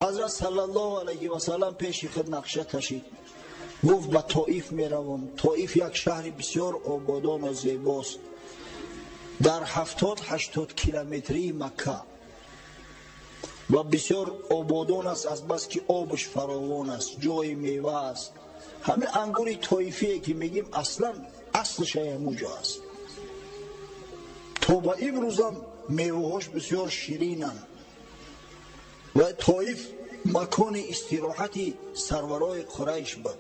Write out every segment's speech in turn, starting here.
Ҳазрат саллаллоҳу алайҳи васаллам пеши худ нақша кашид, гуфт ба Тоиф меравам. Тоиф як шаҳри бисёр ободон ва зебост, дар 70-80 километрии Макка, ва бисёр ободон аст, аз бас ки обаш фаровон аст, ҷои мева аст. Ҳамин ангури тоифие ки мегим, аслан аслаш ҳамонҷо аст. То ба имрӯзам меваҳош бисёр ширинанд ва Тоиф макони истироҳати сарварои Қурайш буд.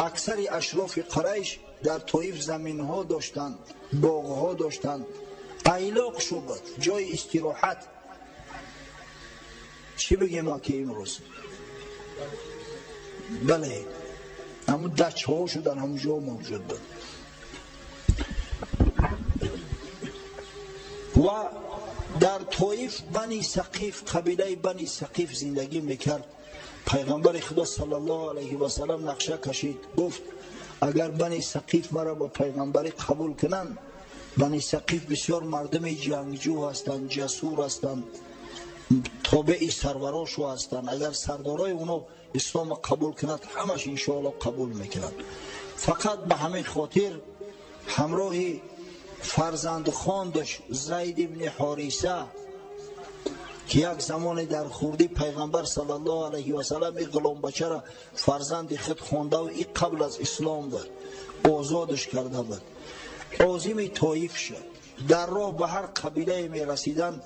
Аксари ашрофи Қурайш дар Тоиф заминҳо доштанд, боғҳо доштанд, айлоқ шуд, ҷои истироҳат. Чӣ бигем ки имрӯз? Бале, ҳамун дачҳо шудан ҳамун ҷо мавҷуд буд. Ва дар Тоиф Бани Сақиф, қабилаи Бани Сақиф зиндагӣ мекард. Пайғамбари Худо саллаллоҳу алайҳи васаллам нақша кашид, гуфт агар Бани Сақиф маро ба пайғамбарӣ қабул кунанд, Бани Сақиф бисёр мардуми ҷангҷӯ ҳастанд, ҷасур ҳастанд, тобеи сарварошу ҳастанд. Агар сардорои оно исломро қабул кунад, ҳамаш иншоаллоҳ қабул мекунанд. Фақат ба ҳамин хотир ҳамроҳи фарзандхондаш Зайд ибни Ҳориса, ки як замоне дар хурдӣ пайғамбар саллаллоҳу алайҳи васаллам ин ғуломбачаро фарзанди худ хондаву ин қабл аз ислом буд, озодаш карда буд, озими Тоиф шуд. Дар роҳ ба ҳар қабилае мерасиданд,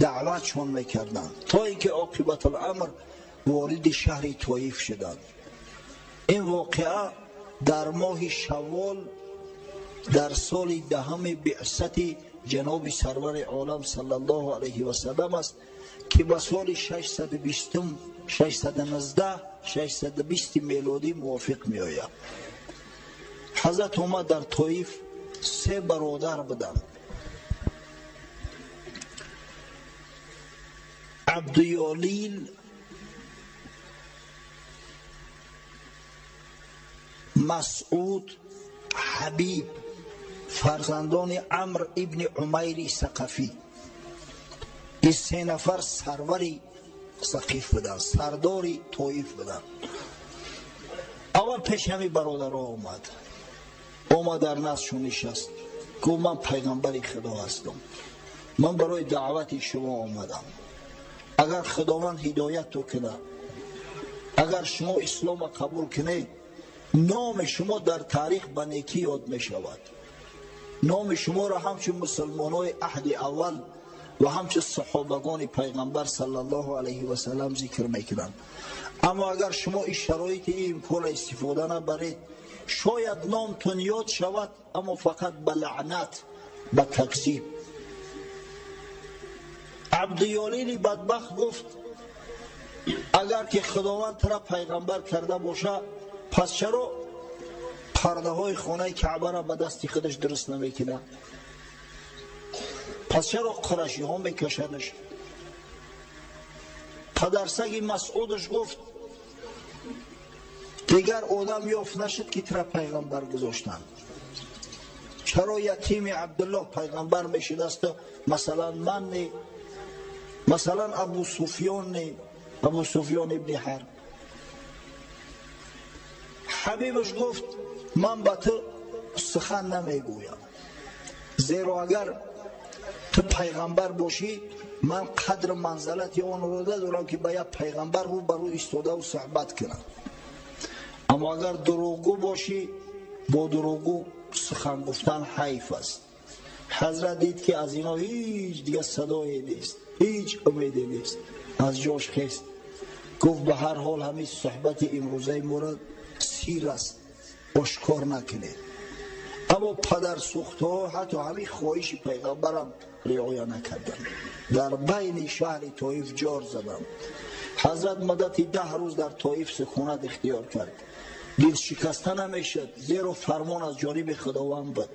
даъватшон мекарданд, то ин ки оқибатуламр вориди шаҳри Тоиф шуданд. Ин воқеа дар моҳи Шаввол дар соли 10 биъсати ҷаноби сарвари олам саллаллоҳу алайҳи васаллам аст, ки ба соли 620, 619, 620 мелодӣ мувофиқ меояд. Ҳазрат омад дар Тоиф се бародар буданд: Абдуёлил, Масъуд, Ҳабиб, фарзандони Амр ибни Умайри Сақафӣ. Ин се нафар сарвари Сақиф буданд, сардори Тоиф буданд. Аввал пеши ҳамин бародаро омад, омад дар наздшон нишаст, гуфт ман пайғамбари Худо ҳастам, ман барои даъвати шумо омадам. Агар Худованд ҳидоятто кунад, агар шумо исломро қабул кунед, номи шумо дар таърих ба некӣ ёд мешавад. Номи шуморо ҳамчун мусулмонои аҳди аввал ва ҳамчун саҳобагони пайғамбар саллаллоҳу алайҳи васаллам зикр мекунанд. Аммо агар шумо ин шароити ин имконро истифода набаред, шояд номтон ёд шавад, аммо фақат ба лаънат, ба такзиб. Абдуёлили бадбахт гуфт агар ки Худованд тура пайғамбар карда боша, пас чаро пардаҳои хонаи Каъбаро ба дасти худаш дуруст намекунад? Пас чаро қурашиҳо мекашанаш? Падарсаги Масъудаш гуфт дигар одам ёфт нашуд ки тура пайғамбар гузоштанд. Чаро ятими Абдуллоҳ пайғамбар мешудасту масалан ман не, масалан Абу Суфён не, Абу Суфён ибни Ҳарб? Ҳабибаш гуфт ман ба ту сухан намегӯям, зеро агар ту пайғамбар бошӣ, ман қадру манзалати онро надорам ки ба як пайғамбар рӯ ба рӯ истодаву суҳбат кунам. Аммо агар дурӯғгӯ бошӣ, бо дурӯғгӯ сухан гуфтан ҳайф аст. Ҳазрат дид ки аз ино ҳеҷ дигар садое нест, ҳеҷ умеде нест, аз ҷош хест. Гуфт ба ҳар ҳол ҳамин суҳбати имрӯзаи моро сир аст, ошкор накунед. Аммо падарсӯхтаҳо ҳатто ҳамин хоҳиши пайғамбарам риоя накарданд. Дар байни шаҳри Тоиф ҷор заданд. Ҳазрат муддати 10 рӯз дар Тоиф сукунат ихтиёр кард. Дилшикаста намешуд, зеро фармон аз ҷониби Худованд буд.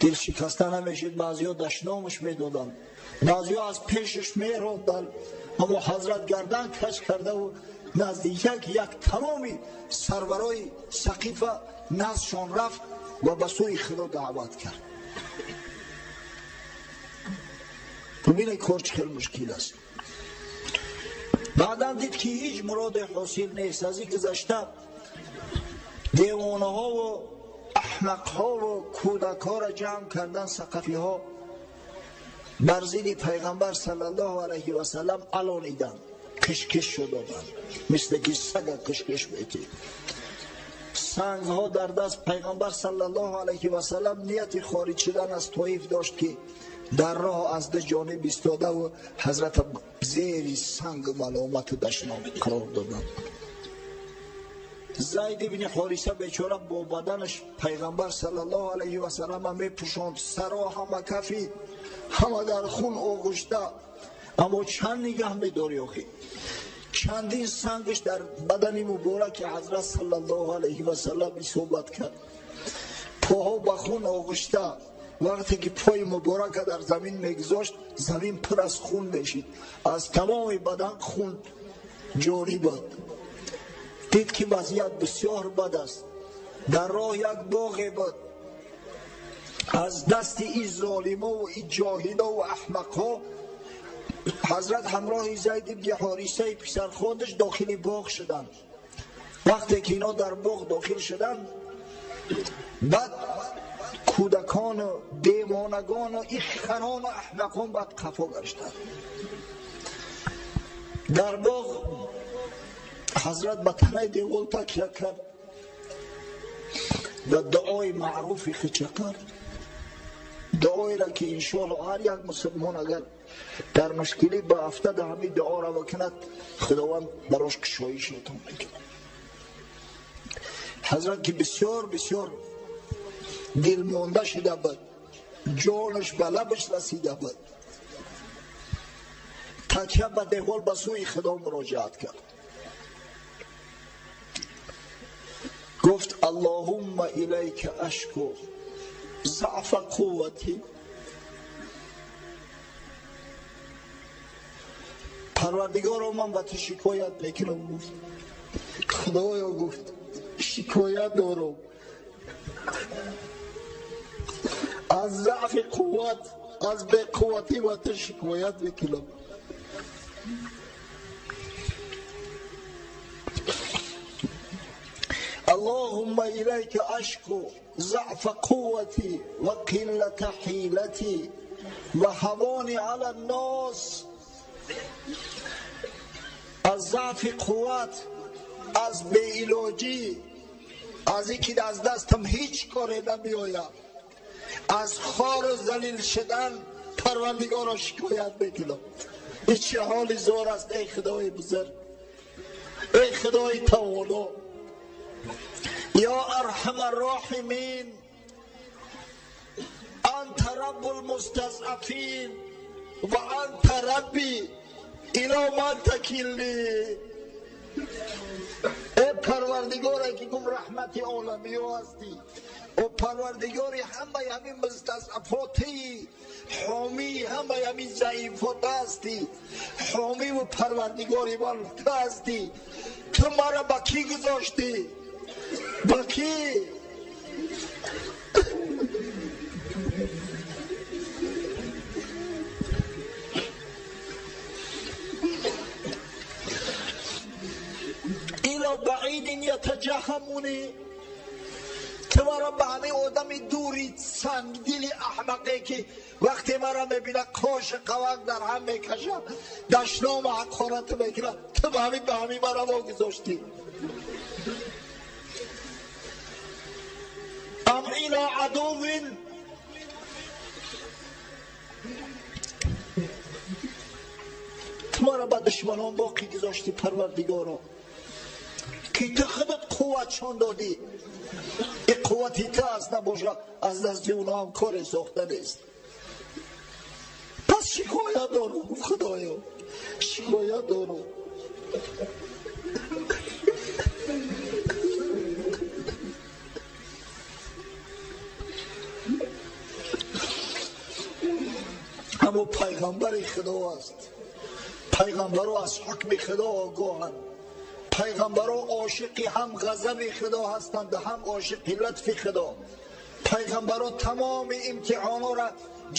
Дилшикаста намешуд, баъзеҳо дашномаш медоданд, баъзеҳо аз пешаш меронданд, аммо ҳазрат гардан кач кардаву назди як тамоми сарварои Сақифа наздшон рафт ва ба сӯи Худо даъват кард. Бубинед кор чӣ хел мушкил аст. Баъдан дид ки ҳеҷ муроде ҳосил нест. Аз ин гузашта девонаҳову аҳмақҳову кӯдакҳоро ҷамъ кардан сақафиҳо бар зидди пайғамбар саллаллоҳу алайҳи васаллам алониданд, кишкиш шудоданд, мисле ки сага кишкиш метид. Сангҳо дар даст пайғамбар саллаллоҳу алайҳи васаллам нияти хориҷ шудан аз Тоиф дошт ки дар роҳ аз ду ҷониб истодаву ҳазрат зери санг маломату дашном қарор доданд. Зайд ибни Ҳориса бечора бо баданаш пайғамбар саллаллоҳу алайҳи васаллам мепӯшонд, саро ҳама кафид, ҳама дар хун оғушта. Аммо чанд нигаҳ медорӣ охи? Чандин сангаш дар бадани мубораки ҳазрат саллаллоҳу алайҳи васаллам исобат кард. Поҳо ба хун оғушта. Вақте ки пои муборака дар замин мегузошт, замин пур аз хун мешид, аз тамоми бадан хун ҷорӣ буд. Дид ки вазъият бисёр бад аст. Дар роҳ як боғе буд. Аз дасти ин золимову ин ҷоҳилову аҳмақҳо ҳазрат ҳамроҳи Зайд ибни Ҳорисаи писархондаш дохили боғ шуданд. Вақте ки ино дар боғ дохил шуданд, баъд кӯдакону девонагону ин харону аҳмақон баъд қафо гаштанд. Дар боғ ҳазрат ба танаи девол такя кард ва дуои маъруфи хича кард. Дуоеро ки иншоалло ҳар як мусулмон агар дар мушкилӣ ба афтада ҳамин дуоро бикунад, худованд барош кушоиш ато мекунад. Ҳазрат ки бисёр бисёр дилмонда шуда буд, ҷонаш ба лабаш расида буд, такя ба девол ба сӯи худо муроҷиат кард. Гуфт: Аллоҳумма илайка ашку заъфа қуввати. Парвардигоро, ман ба ту шикоят мекунам. Гуфт: Худоё, гуфт, шикоят дорам аз заъфи қувват, аз беқувватӣ ба ту шикоят мекунам. Аллоҳумма илайка ашку заъфа қуввати ва қиллата ҳилати ва ҳавони ала ннос. Аз заъфи қувват, аз беилоҷӣ, аз ин ки аз дастам ҳеҷ коре намеояд, аз хору залил шудан парвардигоро шикоят мекунам. Ин чӣ ҳоли зор аст, эй худои бузург, эй худои тавоно, ё арҳама рроҳимин, анта раббул мустазъафин ва анта рабби ило ман такилни. Эй парвардигоре ки гум раҳмати оламиё ҳастӣ, о парвардигори ҳамаи ҳамин мустазъафотӣ, ҳомии ҳамаи ҳамин заифот ҳастӣ, ҳомиву парвардигори ман ту ҳастӣ. Ту маро ба кӣ гузоштӣ? Ба кӣ? Ило баъидин ятаҷаҳамуни. Ту маро ба ҳамин одами дури сангдили аҳмақе ки вақте маро мебинад қоши қавак дар ҳам мекашад, дашному ҳақорат мекунад, ту ба ҳамин маро вогузоштӣ. Ам ило адувин ту маро ба душманон боқӣ гузоштӣ, парвардигоро, ки ту худат қувватшон додӣ. Ин қуввати ту аст, набошад аз дасти онҳо ҳам коре сохта нест. Пас шикоят дорам, худоё, шикоят дорам. Аммо пайғамбари худо аст. Пайғамбаро аз ҳукми худо огоҳанд. Пайғамбаро ошиқи ҳам ғазаби худо ҳастанд, ҳам ошиқи лутфи худо. Пайғамбаро тамоми имтиҳонҳоро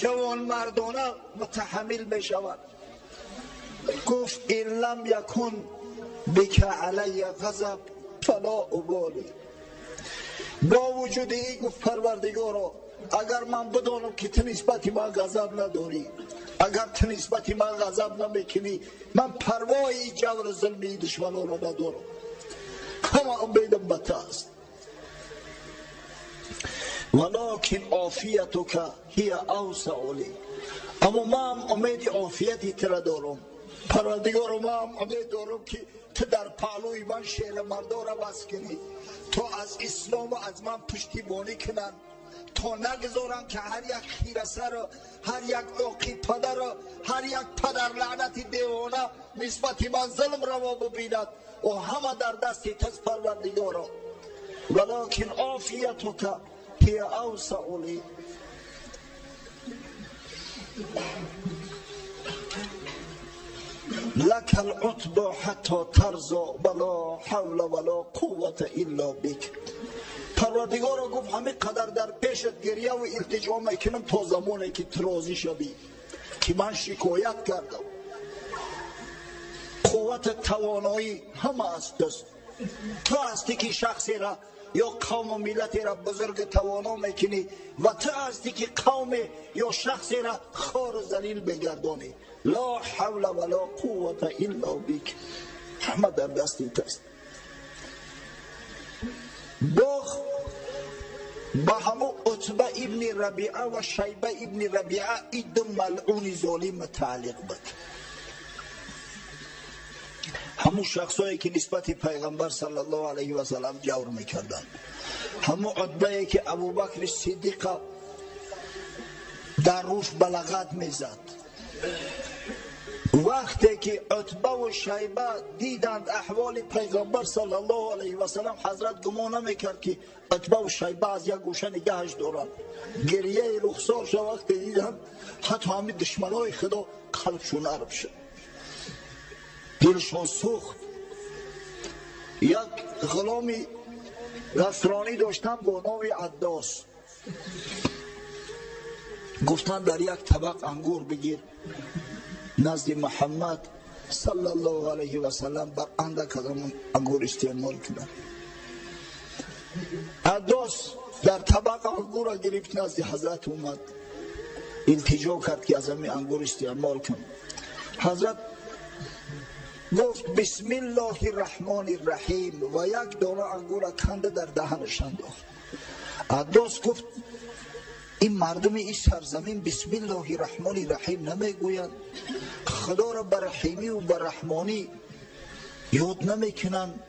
ҷавонмардона мутаҳаммил мешаванд. Гуфт ин лам якун бика алайя ғазаб фала убали. Бо вуҷуди ин гуфт парвардигоро, агар ман бидонам ки ту нисбати ман ғазаб надорӣ, агар ту нисбати ман ғазаб намекунӣ, ман парвои ҷавру зулми душманонро надорам, ҳама умедам ба ту аст. Валакин офиятука ҳия авсау ли, аммо ман умеди офияти туро дорам. Парвардигоро, ман умед дорам ки ту дар паҳлӯи ман шеърмардоро бас кунӣ, то аз ислому аз ман пуштибонӣ кунанд, то нагузоранд ки ҳар як хирасаро, ҳар як оқи падарро, ҳар як падарлаънати девона нисбати ман зулм раво бибинад. О ҳама дар дасти туст парвардигоро. Валакин офиятука ҳия авсау ли. لك العتبى حتى ترضى ولا حول ولا قوة إلا بك. پروردگارا گفت همه قدر در پیشت گریه و التجا میکنم تا زمانی که تو راضی شوی که من شکایت کردم. قوت توانایی همه از توست. تو هستی که شخصی را یا قوم و ملتی را بزرگ توانا میکنی و تو هستی که قوم یا شخصی را خوار و ذلیل بگردانی. لا حول ولا قوة الا بك. همه در دست توست. باغ با همو عتبه ابن ربیعه و شیبه ابن ربیعه این دو ملعون ظالم تعلیق بود. همو شخصایی که نسبت پیغمبر صلی الله علیه و سلم جور میکردند، همو عتبه که ابوبکر صدیق در روش بلغت میزد. وقتی که عتبه و شیبه دیدند احوال پیغمبر صلی الله علیه و سلم، حضرت گمان نمیکرد که عتبه و شیبه از یک گوشه نگهش دارند. گریه رخسارش وقتی دیدند، حتی همین دشمنای خدا قلبشون نرم شد، دلشون سوخت. یک غلامی نصرانی داشتن با نام عداس. گفتن در یک طبق انگور بگیر نزد محمد صلی الله علیه و سلم بر اندک از انگور استعمال کنند. عداس در طبق انگور را گرفت نزد حضرت اومد، التجا کرد که از همین انگور استعمال کن. حضرت گفت بسم الله الرحمن الرحیم و یک دانه انگور کنده در دهنش انداخت. عداس گفت این مردم این سرزمین بسم الله الرحمن الرحیم نمیگویند، خدا را به رحیمی و به رحمانی یاد نمیکنند.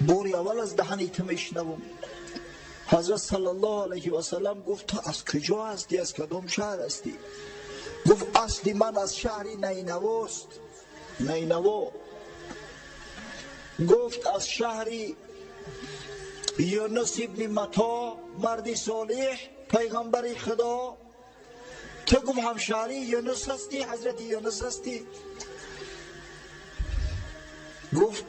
باری اول از دهن تو میشنوم. حضرت صلی الله علیه و سلم گفت تو از کجا هستی، از کدام شهر هستی؟ گفت اصلی من از شهر نینواست. نینوا. گفت از شهر یونس ابن متا، مرد صالح پیغمبر خدا. تو گفت همشهری یونس هستی، حضرت یونس هستی؟ گفت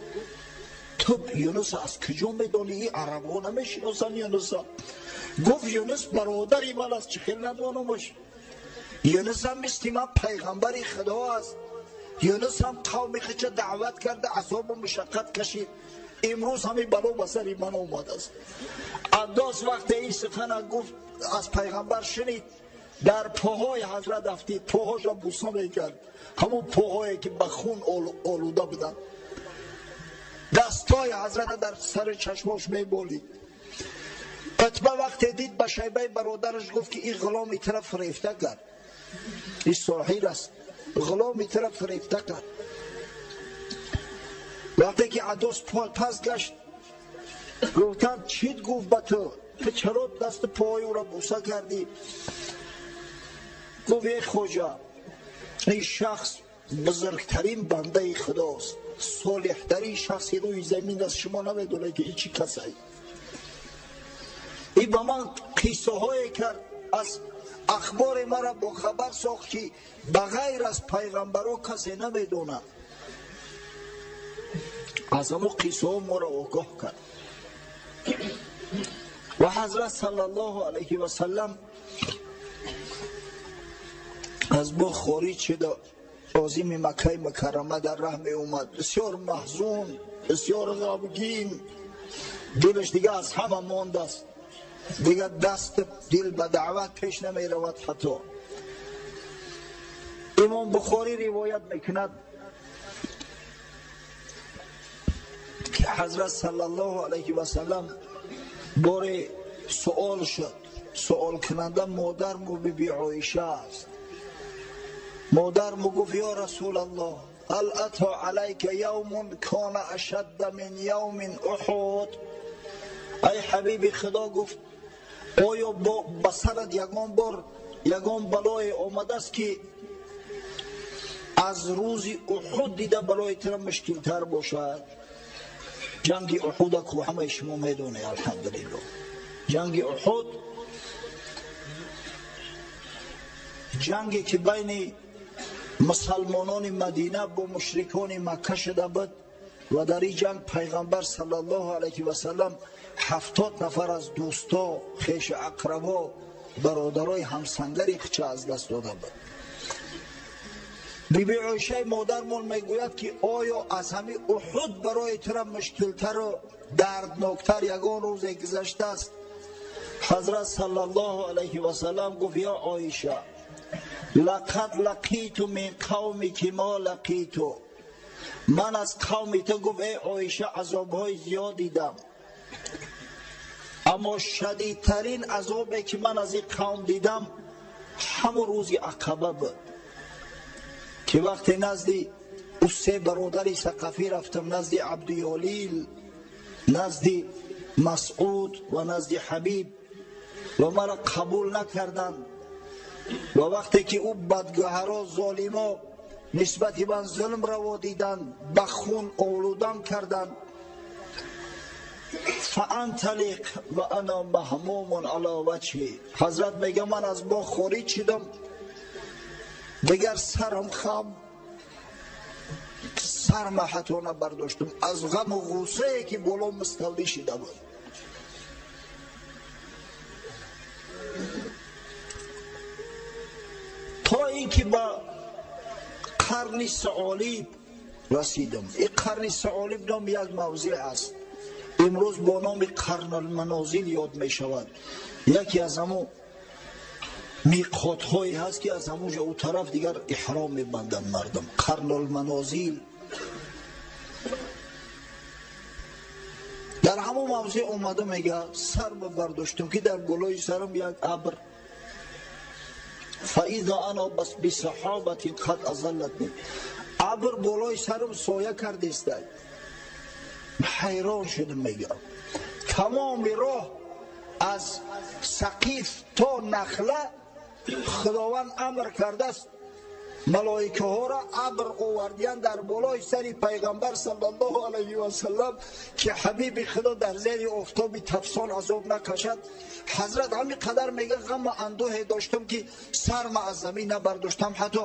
تو یونس از کجا میدانی؟ این عربا نمیشناسن یونس. گفت یونس برادری من است، چه خیلی ندانمش. یونس هم مثل من پیغمبر خدا است. یونس هم قوم خودش دعوت کرده، عذاب و مشقت کشید، امروز همین بلا به سر من آمده است. عداس وقتی این سخن گفت از پیغمبر شنید، در پاهای حضرت افتید، پاهاش را بوسه میکرد، همون پاهایی که به خون آلوده بودن. دستای حضرت در سر چشماش میبالید. عتبه وقتی دید به شیبه برادرش گفت که این غلام این طرف فریفته کرد، این ساحر است، غلام این طرف فریفته کرد. وقتی که عداس پس گشت، گفتم چیت گفت به تو؟ تو چرا دست پای او را بوسه کردی؟ گفت ای خواجه، این شخص بزرگترین بنده خداست، صالحترین شخصی روی زمین است، شما نمیدونید که این چی کسی. این با من قصه های کرد، از اخبار مرا با خبر ساخت که بغیر از پیغمبرها کسی نمیدونه. از همون قصه ها ما را آگاه کرد. و حضرت صلی الله علیه و سلم از با خارج شده، Азими Маккаи Мукаррама дар раҳ меомад, бисёр маҳзун, бисёр ғамгин, дилаш дига аз ҳама мондааст, дига даст дил ба даъват пеш намеравад. Ҳатто Имом Бухорӣ ривоят мекунад ки Ҳазрат саллаллоҳу алайҳи васаллам боре суол шуд. Суолкунанда модарму Биби Оиша аст. Модарму гуфт: ё Расулаллоҳ, ҳал ато алайка явмун кона ашадда мин явмин Уҳуд? Ай ҳабиби Худо, гуфт, оё ба сарат ягон бор ягон балое омадааст ки аз рӯзи Уҳуд дида балои тура мушкилтар бошад? Ҷанги Уҳуда ку ҳамаи шумо медонед, алҳамдулиллоҳ. Ҷанги Уҳуд ҷанге ки байни мусалмонони Мадина бо мушрикони Макка шуда буд ва дар ин ҷанг Пайғамбар саллаллоҳу алайҳи васаллам 70 нафар аз дӯсто, хешу ақрабо, бародарои ҳамсангари худша аз даст дода буд. Биби Оишаи модармон мегӯяд ки оё аз ҳамин Уҳуд барои тура мушкилтару дардноктар ягон рӯзе гузаштааст? Ҳазрат саллаллоҳу алайҳи васаллам гуфт: ё Оиша, лақад лақиту мин қавмики мо лақиту. Ман аз қавми ту, гуфт, эй Оиша, азобҳои зиёд дидам, аммо шадидтарин азобе ки ман аз ин қавм дидам ҳамон рӯзи Ақаба буд ки вақте назди ӯ се бародари Сақафӣ рафтам, назди Абдуёлил, назди Масъуд ва назди Ҳабиб, ва маро қабул накарданд. Ва вақте ки ӯ бадгӯҳаро, золимо нисбати ман зулм раво диданд, ба хун олудам карданд. фаанталиқ ва ана маҳмумун ала ваҷҳи. Ҳазрат мега ман аз боғ хориҷ шудам, дигар сарам хам, сарма ҳатто набардоштам аз ғаму ғуссае ки боло муставлӣ шида буд. То ин ки ба қарни Саолиб расидам. Ин қарни Саолиб ном як мавзеъ аст, имрӯз бо номи Қарнулманозил ёд мешавад. Яке аз ҳамон миқотҳое ҳаст ки аз ҳамон ҷо ӯ тараф дигар иҳром мебанданд мардум. Қарнулманозил. Дар ҳамон мавзеъ омада мега сар бардоштам ки дар болои сарам як абр. фаиза ана бисаҳобатин қад азаллатни. Абр болои сарам соя кардеста. Ҳайрон шудам, мега тамоми роҳ аз Сақиф то Нахла Худованд амр кардааст малоикаҳоро абр овардиян дар болои сари Пайғамбар саллаллоҳу алайҳи васаллам ки ҳабиби Худо дар зери офтоби тафсон азоб накашад. Ҳазрат ҳамин қадар мега ғаму андӯҳе доштам ки сарма аз замин набардоштам, ҳатто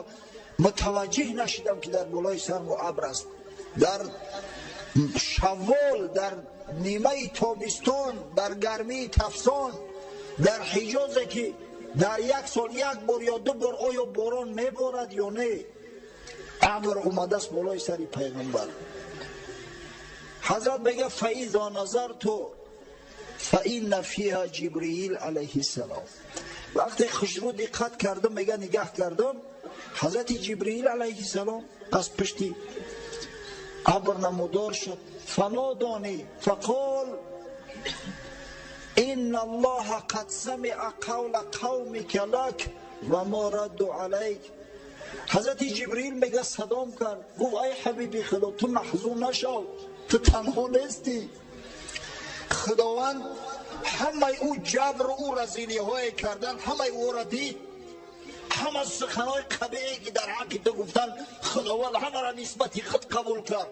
мутаваҷҷиҳ нашидам ки дар болои сарму абр аст. Дар шаввол, дар нимаи тобистон, дар гармии тафсон, дар Ҳиҷозе ки дар як сол як бор ё ду бор оё борон меборад ё не, абр омадааст болои сари Пайғамбар. Ҳазрат мега фаиза назарту фаинна фиҳа Ҷибриил алайҳиссалом. Вақте хушрӯ диққат кардам, мега нигаҳ кардам, Ҳазрати Ҷибриил алайҳиссалом аз пушти абр намудор шуд. фанодони фақол инна Аллоҳа қад самиа қавла қавмика лак ва мо радду алайк. Ҳазрати Ҷибриил мега садом кард, гуфт: ай ҳабиби Худо, ту маҳзун нашав, ту танҳо нестӣ. Худованд ҳамаи ӯ ҷабру ӯ разилиҳое кардан, ҳамаи ӯро дид, ҳама суханҳои қабеҳе ки дар ҳаққи ту гуфтанд, Худованд ҳамаро нисбати худ қабул кард.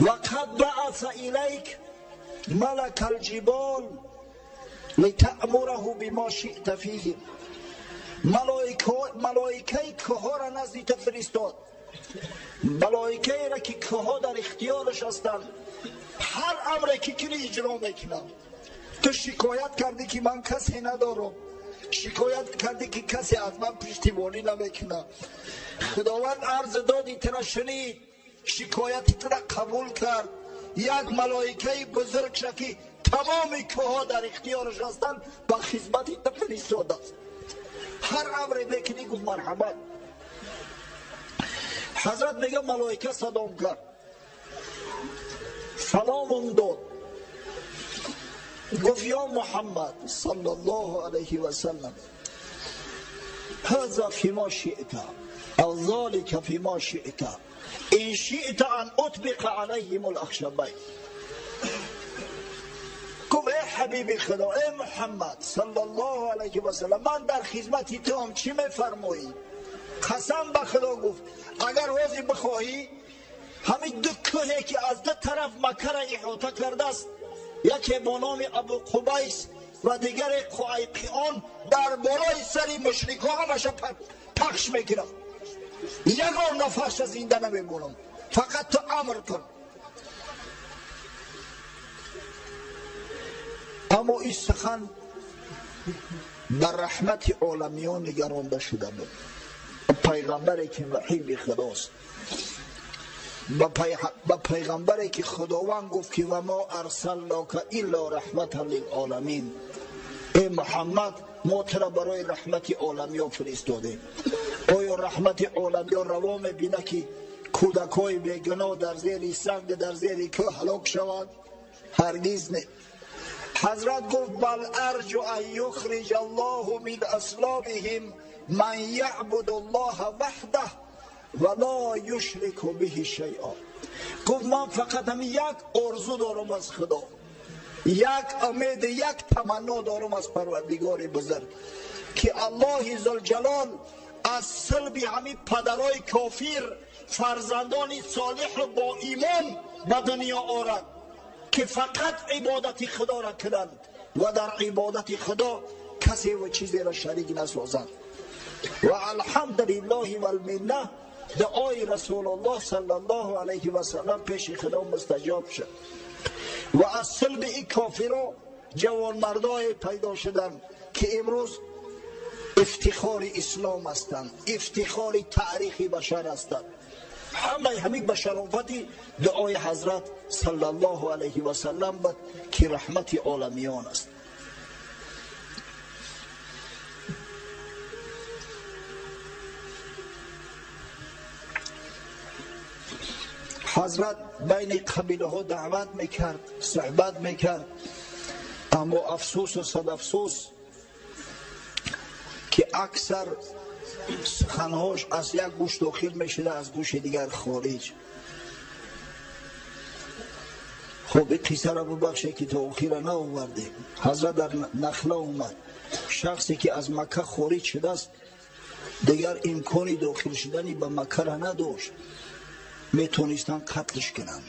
ва қад бааса илайк малака алҷибол литаъмураҳу бимо шиъта фиҳи. Малоикаи кӯҳҳоро назди ту фиристод, малоикаеро ки кӯҳҳо дар ихтиёраш ҳастанд, ҳар амре ки кунӣ иҷро мекунанд. Ту шикоят кардӣ ки ман касе надорам, Шикоят кардӣ ки касе аз ман пуштибонӣ намекунад. Худованд арз доди туро шунид, шикояти туро қабул кард. Як малоикаи бузург ки тамоми кӯҳҳо дар ихтиёраш ҳастанд ба хизмати ту фиристодааст. Ҳар амре мекунӣ гуфт марҳамат. Ҳазрат мега малоика садом кард, саломум дод, гуфт ё Муҳаммад саллаллоҳу алайҳи васаллам, ҳаза фима шиъта ав залика фима шиъта ин шиъта ан утбиқа алайҳим алахшабайн. Гуфт эй ҳабиби Худо, эй Муҳаммад саллаллоҳу алайҳи васаллам, ман дар хизмати туам, чӣ мефармоӣ? Қасам ба Худо гуфт агар рӯзе бихоҳӣ ҳамин ду кӯҳе ки аз ду тараф Маккаро иҳота кардааст, яке бо номи Абу Қубайс ва дигаре Қуайқион, дар болои сари мушрикҳо ҳамаша пахш мекунам, ягон нафарша зинда намемонам, фақат ту амр кун. Аммо ин сухан ба раҳмати оламиён нигаронда шуда буд. Пайғамбаре ки ваҳиби Худост, ба пайғамбаре ки Худованд гуфт ки ва мо арсалнока илло раҳматан лилоламин, эй Муҳаммад, мо туро барои раҳмати оламиён фиристодем. Оё раҳмати оламиён раво мебинад ки кӯдакҳои бегуноҳ дар зери санг, дар зери кӯҳ ҳалок шаванд? Ҳаргиз не. Ҳазрат гуфт бал арҷу ан юхриҷа аллоҳу мин аслобиҳим ман яъбуду аллоҳа ваҳдаҳ ва ло юшрику биҳи шайъа. Гуфт ман фақат ҳамин як орзу дорам аз Худо, як умед, як таманно дорам аз Парвардигори бузург, ки Аллоҳи зулҷалол аз силби ҳамин падарои кофир фарзандони солиҳу бо имон ба дунё орад, ки фақат ибодати Худоро кунанд ва дар ибодати Худо касе ва чизеро шарик насозанд. Ва алҳамдулиллоҳи валминна, дуои Расулуллоҳ саллаллоҳу алайҳи васаллам пеши Худо мустаҷоб шуд ва аз силби ин кофиро ҷавонмардое пайдо шуданд ки имрӯз ифтихори ислом ҳастанд, ифтихори таърихи башар ҳастанд. Ҳамаи ҳамин ба шарофати дуои ҳазрат саллаллоҳу алайҳи васаллам буд ки раҳмати оламиён аст. Ҳазрат байни қабилаҳо даъват мекард, суҳбат мекард, аммо афсӯсу сад афсӯс ки аксар суханҳош аз як гӯш дохил мешуда, аз гӯши дигар хориҷ. Хуб, ин қиссаро бубахшед ки то охира наовардем. Ҳазрат дар Нахла омад. Шахсе ки аз Макка хориҷ шудааст дигар имкони дохил шудани ба Маккаро надошт, метонистанд қатлш кунанд.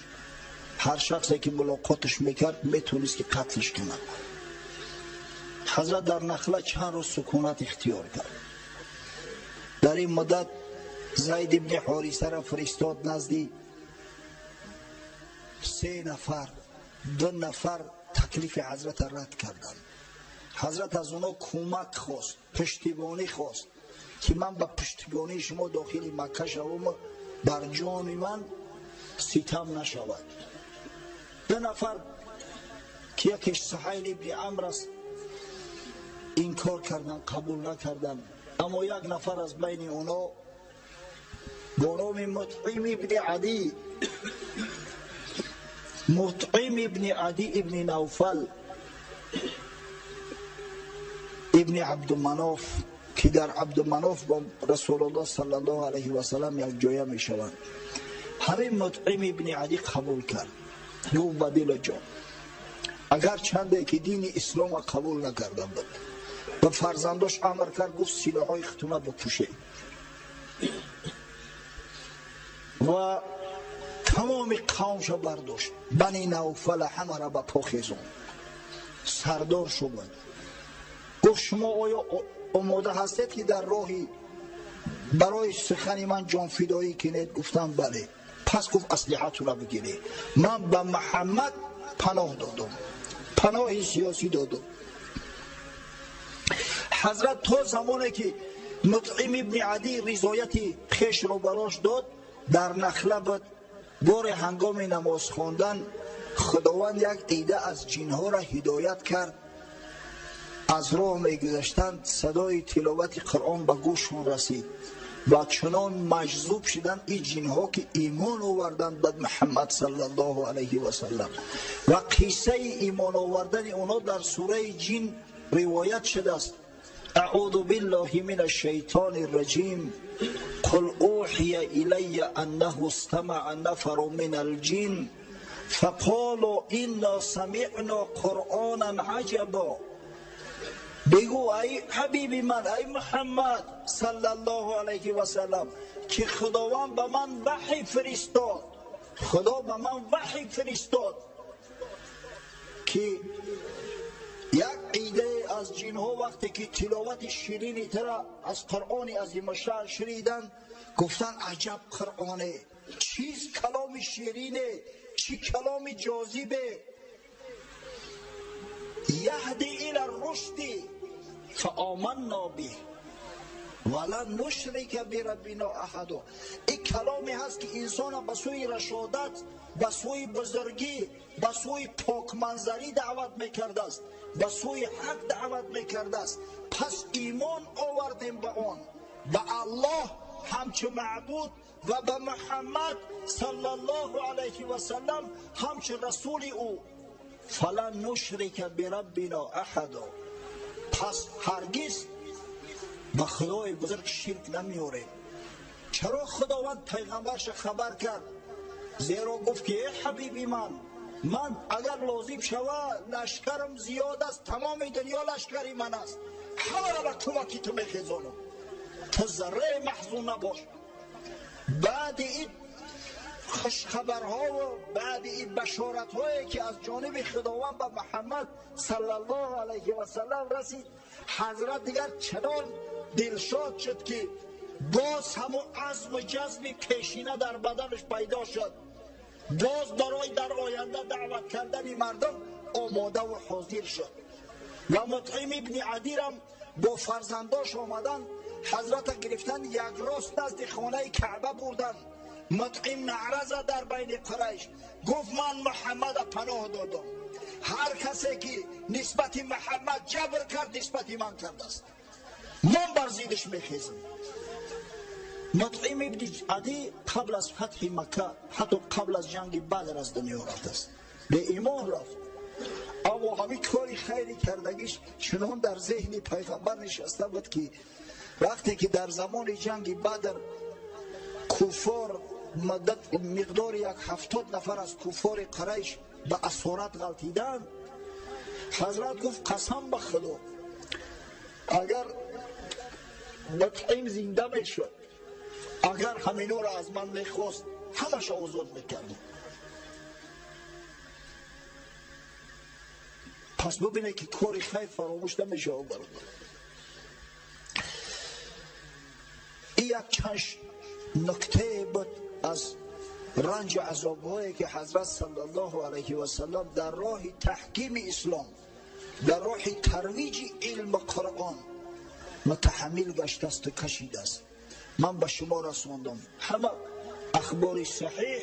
Ҳар шахсе ки мулоқоташ мекард метонист ки қатлш кунад. Ҳазрат дар Нахла чанд рӯз сукунат ихтиёр кард. Дар ин муддат Зайд ибни Ҳорисаро фиристод назди се нафар, ду нафар таклифи ҳазратро рад карданд. Ҳазрат аз онҳо кӯмак хост, пуштибонӣ хост ки ман ба пуштибонии шумо дохили Макка шавам, бар ҷони ман ситам нашавад. Ду нафар ки якеш Суҳайл ибни Амр аст инкор карданд, қабул накарданд. Аммо як нафар аз байни онҳо бо номи Мутъим ибни Адӣ, Мутъим ибни Адӣ ибни Навфал ибни Абдуманоф, ки дар Абдуманоф бо Расулуллоҳ саллаллоҳу алайҳи васаллам якҷоя мешаванд, ҳамин Мутъим ибни Адӣ қабул кард. Гуфт ба дилу ҷон, агар чанде ки дини исломро қабул накарда буд, ба фарзандош амр кард, гуфт силоҳҳои худтона бипӯшед ва тамоми қавмшо бардошт. Бани Навфала ҳамаро ба по хезонд, сардор шуд. Гуфт шумо оё омода ҳастед ки дар роҳи барои сухани ман ҷонфидоӣ кунед? Гуфтам бале. Пас гуфт аслиҳатонро бигиред, ман ба Муҳаммад паноҳ додам, паноҳи сиёсӣ додам. Ҳазрат то замоне ки Мутъим ибни Адӣ ризояти хешро барош дод, дар Нахла буд. Боре ҳангоми намоз хондан Худованд як ида аз ҷинҳоро ҳидоят кард. Аз роҳ мегузаштанд, садои тиловати Қуръон ба гӯшшон расид ва чунон маҷзуб шуданд ин ҷинҳо ки имон оварданд ба Муҳаммад саллаллоҳу алайҳи васаллам. Ва қиссаи имон овардани онҳо дар сураи ҷин ривоят шудааст. أعوذ بالله من الشيطان الرجيم قل أوحي إلي أنه استمع نفر من الجن فقالوا إنا سمعنا قرآنا عجبا. بگو ای حبیب من، ای محمد صلی الله علیه و سلم، که خداوند به من وحی فرستاد، خدا به من وحی فرستاد که یک عده از جنها وقتی که تلاوت شیرینی تر از قرآن عظیم الشأن شنیدند، گفتن عجب قرآنه، چیز کلام شیرینه، چی کلام جاذبه. یهدی الی الرشد فآمنا به ولا نشرک بربنا احدا. این کلامی هست که انسان به سوی رشادت، به سوی بزرگی، به سوی پاکمنظری دعوت میکرده است، به سوی حق دعوت میکرده است. پس ایمان آوردیم به آن، به الله همچو معبود و به محمد صلی الله علیه و سلم همچو رسول او. فلا نشرک بربنا احدا. پس هرگز به خدای بزرگ شرک نمیوریم. چرا خداوند پیغمبرش خبر کرد؟ زیرا گفت که ای حبیبی من، من اگر لازم شود لشکرم زیاد است، تمام دنیا لشکری من است، همه را به کمکی تو میخیزانم، تو ذره محزون نباش. بعد این خوشخبرها و بعد این بشارت هایی که از جانب خداوند به محمد صلی الله علیه و سلم رسید، حضرت دیگر چنان دلشاد شد که باز همون عزم و جزم پیشینه در بدنش پیدا شد. باز برای در آینده دعوت کردن مردم آماده و حاضر شد. و مطعم ابن عدی هم با فرزنداش آمدن، حضرت گرفتن یک راست نزد خانه کعبه بردن. مطعم نعره زد در بین قریش، گفت من محمد پناه دادم، هر کسی که نسبت محمد جبر کرد نسبت من کرده است، من بر زیدش میخیزم. مطعم ابن عدی قبل از فتح مکه، حتی قبل از جنگ بدر از دنیا رفت است، به ایمان رفت. اما همین کاری خیری کردگیش چنان در ذهن پیغمبر نشسته بود که وقتی که در زمان جنگ بدر کفار مدت مقدار 70 نفر از کفار قریش به اسارت غلطیدند، حضرت گفت قسم به خدا اگر مطعم زنده میشد، اگر همینا را از من میخواست همش آزاد میکردم. پس ببینه که کار خیر فراموش نمیشه. برادر این یک چند نکته بود از رنج عذابهایی که حضرت صلی الله علیه و سلم در راه تحکیم اسلام، در راه ترویج علم قرآن متحمل گشته است و کشیده است. من به شما رساندم همه اخبار صحیح،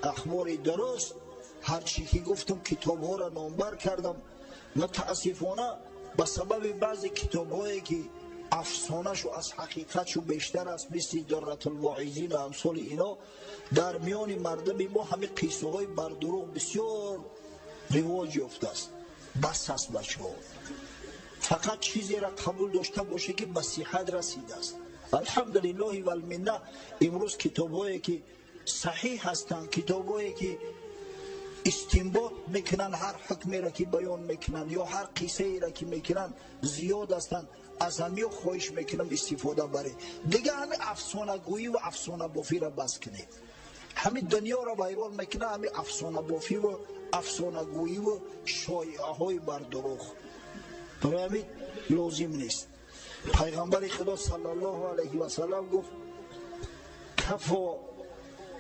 اخبار درست، هر چی که گفتم کتاب ها را نامبر کردم. متاسفانه به سبب بعضی کتاب هایی که افسانه‌شو از حقیقتشو بیشتر است، مثل درة الواعظین و امثال اینا، در میان مردم ما همه قصه های بر دروغ بسیار رواج یافته است. بس است بچه‌ها، فقط چیزی را قبول داشته باشه که به صحت رسیده است. الحمدلله و المنه امروز کتاب‌هایی که صحیح هستند، کتاب‌هایی که استنباط میکنن، هر حکمی را که بیان میکنن یا هر قصه ای را که میکنن زیاد هستند. از همین خواهش میکنم استفاده بره دیگه. همین افسانه گویی و افسانه بافی را بس کنید. همین دنیا را ویران میکنه همین افسانه بافی و افسانه گویی و شایعه های بر دروغ. برای همین لازم نیست. پیغمبر خدا صلی الله علیه و سلم گفت کفا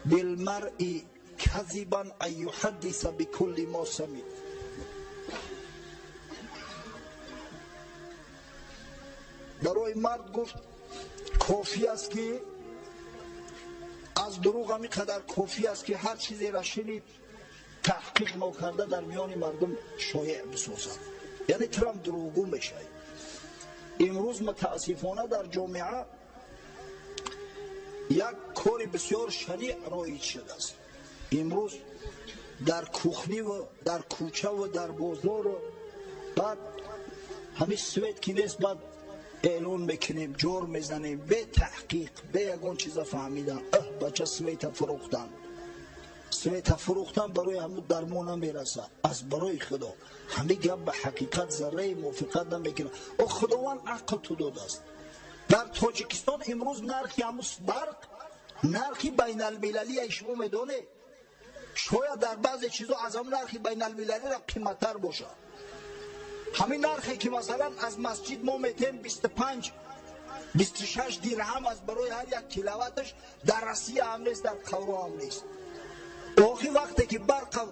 بالمرء کذبا ان یحدث بكل ما سمع. Барои мард гуфт кофӣ аст ки аз дурӯғ ҳамин қадар кофӣ аст ки ҳар чизеро шунид таҳқиқ нокарда дар миёни мардум шоеъ бисозад. Яъне Трамп дурӯғгӯ мешавад. Имрӯз мутаассифона дар ҷомеа як кори бисёр шаниъ роиҷ шудааст. Имрӯз дар кухниву дар кӯчаву дар бозору баъд ҳамин свет ки нест, баъд эълон мекунем, ҷор мезанем, бе таҳқиқ, бе ягон чиза фаҳмидан. Аҳ, бача, света фурӯхтан, света фурӯхтан барои ҳамун дармон намерасад. Аз барои Худо, ҳамин гап ба ҳақиқат зарраи мувофиқат намекунад. О, Худованд ақл ту додааст. Дар Тоҷикистон имрӯз нархи ҳамун барқ нархи байналмилалия, шумо медонед, шояд дар баъзе чизо аз ҳамун нархи байналмилалиро қиматтар бошад. Ҳамин нархе ки масалан аз масҷид мо метем 25, 26 дирҳам аз барои ҳар як киловатташ, дар Россия ҳам нест, дар Қавро ҳам нест. Охи, вақте ки барқа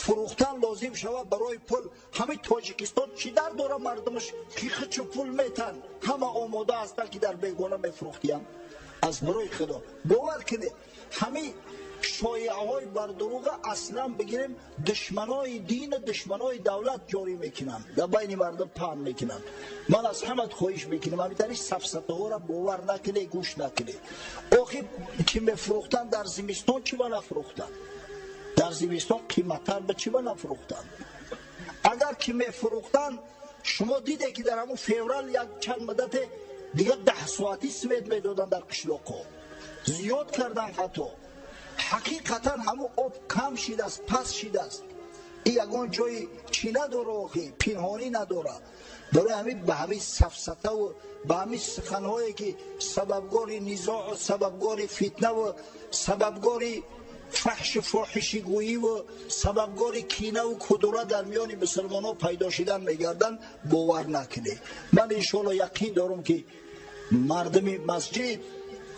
фурӯхтан лозим шавад барои пул, ҳамин Тоҷикистон чӣ дар дора? Мардумаш ки хичу пул метан, ҳама омода ҳастанд ки дар бегона мефурӯхтиянд. Аз барои Худо, бовар кунед, ҳамин шоеаҳои бардурӯға аслан бигирем, душманои дину душманои давлат ҷорӣ мекунанд, дар байни мардум паҳн мекунанд. Ман аз ҳамат хоҳиш мекунам, ҳамитари сафсатаҳоро бовар накунед, гӯш накунед. Охи, ки мефурӯхтанд дар зимистон, чӣ ба нафурӯхтанд? Дар зимистон қиматтар ба чӣ ба нафурӯхтанд? Агар ки мефурӯхтанд, шумо диде ки дар ҳамун феврал як чанд муддате дигар 10 соатӣ свет медоданд, дар қишлоқҳо зиёд кардан. Ҳатто ҳақиқатан ҳамун об кам шидааст, паст шидааст. И ягон ҷои чӣ надора, охи, пинҳонӣ надора. Барои ҳамин ба ҳамин сафсатаву ба ҳамин суханҳое ки сабабгори низоъу сабабгори фитнаву сабабгори фаҳшу фоҳишигӯиву сабабгори кинаву кудура дар миёни мусулмонҳо пайдо шидан мегарданд, бовар накунед. Ман иншоалло яқин дорам ки мардуми масҷид,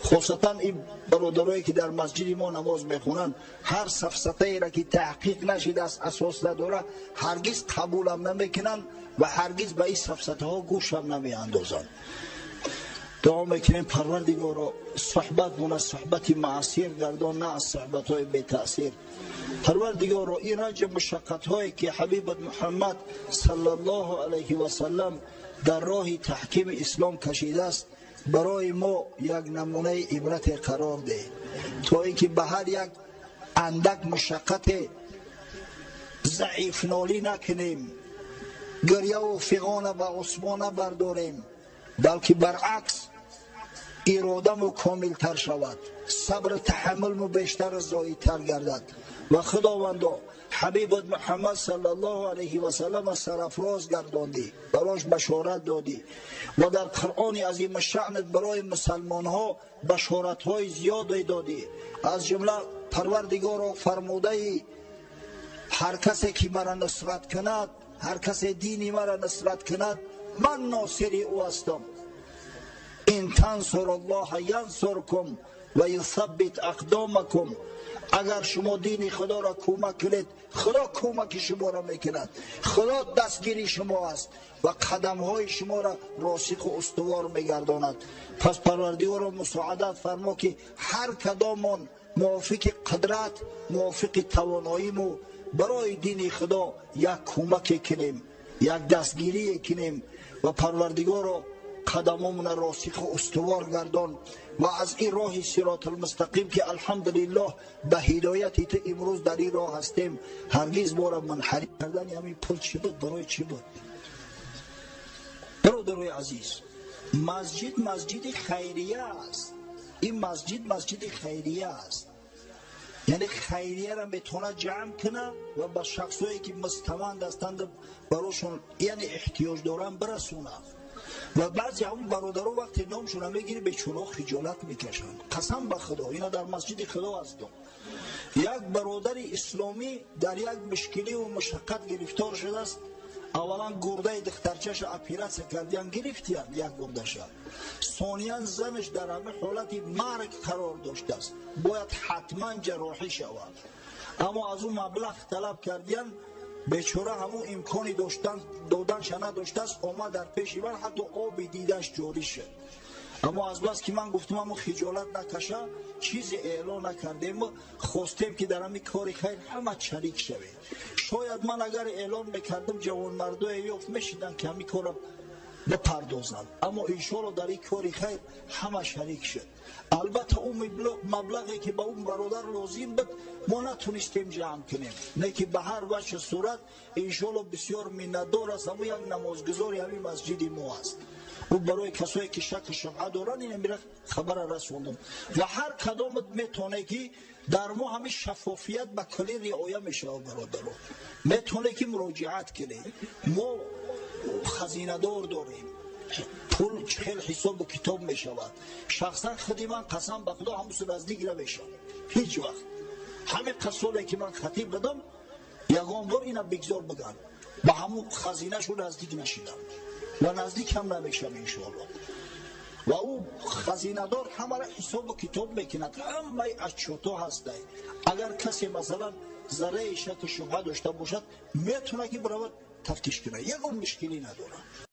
хосатан ин бародарое ки дар масҷиди мо намоз мехонанд, ҳар сафсатаеро ки таҳқиқ нашидааст, асос надора, ҳаргиз қабулам намекунанд ва ҳаргиз ба ин сафсатаҳо гӯшам намеандозанд. Дуо мекунем: Парвардигоро, суҳбатмона суҳбати муассир гардон, на аз суҳбатҳои бетаъсир. Парвардигоро, ин ранҷи мушаққатҳое ки ҳабибат Муҳаммад саллаллоҳу алайҳи васаллам дар роҳи таҳкими ислом кашидааст, барои мо як намунаи ибрате қарор деҳ, то ин ки ба ҳар як андак мушаққате заифнолӣ накунем, гиряву фиғона ба осмон набардорем, балки баръакс иродаму комилтар шавад, сабру таҳаммулму бештару зоидтар гардад. Ва Худовандо, ҳабибат Муҳаммад саллаллоҳу алайҳи васаллама сарафроз гардондӣ, барош башорат додӣ ва дар Қуръони азимушшаънат барои мусалмонҳо башоратҳои зиёде додӣ. Аз ҷумла, Парвардигоро, фармудаи: «Ҳар касе ки мара нусрат кунад, ҳар касе дини мара нусрат кунад, ман носири ӯ ҳастам». إن تنصروا الله ينصركم ويثبت أقدامكم. Агар шумо дини Худоро кӯмак кунед, Худо кӯмаки шуморо мекунад, Худо дастгири шумо аст ва қадамҳои шуморо росиху устувор мегардонад. Пас, Парвардигоро, мусоадат фармо, ки ҳар кадомон мувофиқи қудрат, мувофиқи тавоноиму барои дини Худо як кӯмаке кунем, як дастгирие кунем. Ва, Парвардигоро, қадамомона росиху устувор гардон ва аз ин роҳи сиротулмустақим, ки алҳамдулиллоҳ ба ҳидояти ту имрӯз дар ин роҳ ҳастем, ҳаргиз мора мунҳариф кардани ҳамин пул чӣ буд, барои чӣ буд? Бародарои азиз, масҷид масҷиди хайрия аст. Ин масҷид масҷиди хайрия аст, яъне хайрияро метавонад ҷамъ кунад ва ба шахсое ки муставанд ҳастанд, барошон, яъне эҳтиёҷ доранд, бирасонад. Ва баъзе ҳамун бародаро вақте номшона мегирӣ, бечуно хиҷолат мекашанд. Қасам ба Худо, ина дар масҷиди Худо ҳастам. Як бародари исломӣ дар як мушкиливу мушаққат гирифтор шудааст. Аввалан гурдаи духтарчаша оператсия кардиян, гирифтиян як гурдаша. Сониян занаш дар ҳамин ҳолати марг қарор доштааст, бояд ҳатман ҷарроҳӣ шавад, аммо аз ӯ маблағ талаб кардиян. Бечора ҳамун имкони доданша надоштааст, омад дар пеши ман, ҳатто оби дидаш ҷорӣ шуд. Аммо аз бас ки ман гуфтам ҳамун хиҷолат накаша, чизе эълон накардем, хостем ки дар ҳамин кори хайр ҳама шарик шавем. Шояд ман агар эълон мекардам, ҷавонмардое ёфт мешиданд ки ҳамин корро бипардозанд, аммо иншоалло дар ин кори хайр ҳама шарик шуд. Албатта ӯ маблағе ки ба ӯ бародар лозим буд, мо натунистем ҷамъ кунем, не ки ба ҳар ваҷҳ сурат иншоалло бисёр миннатдор аст. Ҳамун як намозгузори ҳамин масҷиди мо аст. Ӯ барои касое ки шаку шубҳа доранд, ин амира хабара расондам. Ва ҳар кадомат метавонад ки дар мо ҳамин шаффофият ба куллӣ риоя мешавад, бародаро. Метавонад ки муроҷиат кунед. Мо хазинадор дорем, пул хел ҳисобу китоб мешавад. Шахсан худи ман қасам ба худо ҳамусу наздик намешавам ҳеҷ вақт. Ҳамин қасоле ки ман хатиб будам, ягон бор ина бигзор биган, ба ҳамун хазинашу наздик нашидам ва наздик ҳам намешавам иншоалло. Ва ӯ хазинадор ҳамаро ҳисобу китоб мекунад, ҳамаи отчёто ҳастай. Агар касе масалан зарраи шаку шубҳа дошта бошад, метавонад ки биравад тафтиш кунад, ягон мушкилӣ надорад.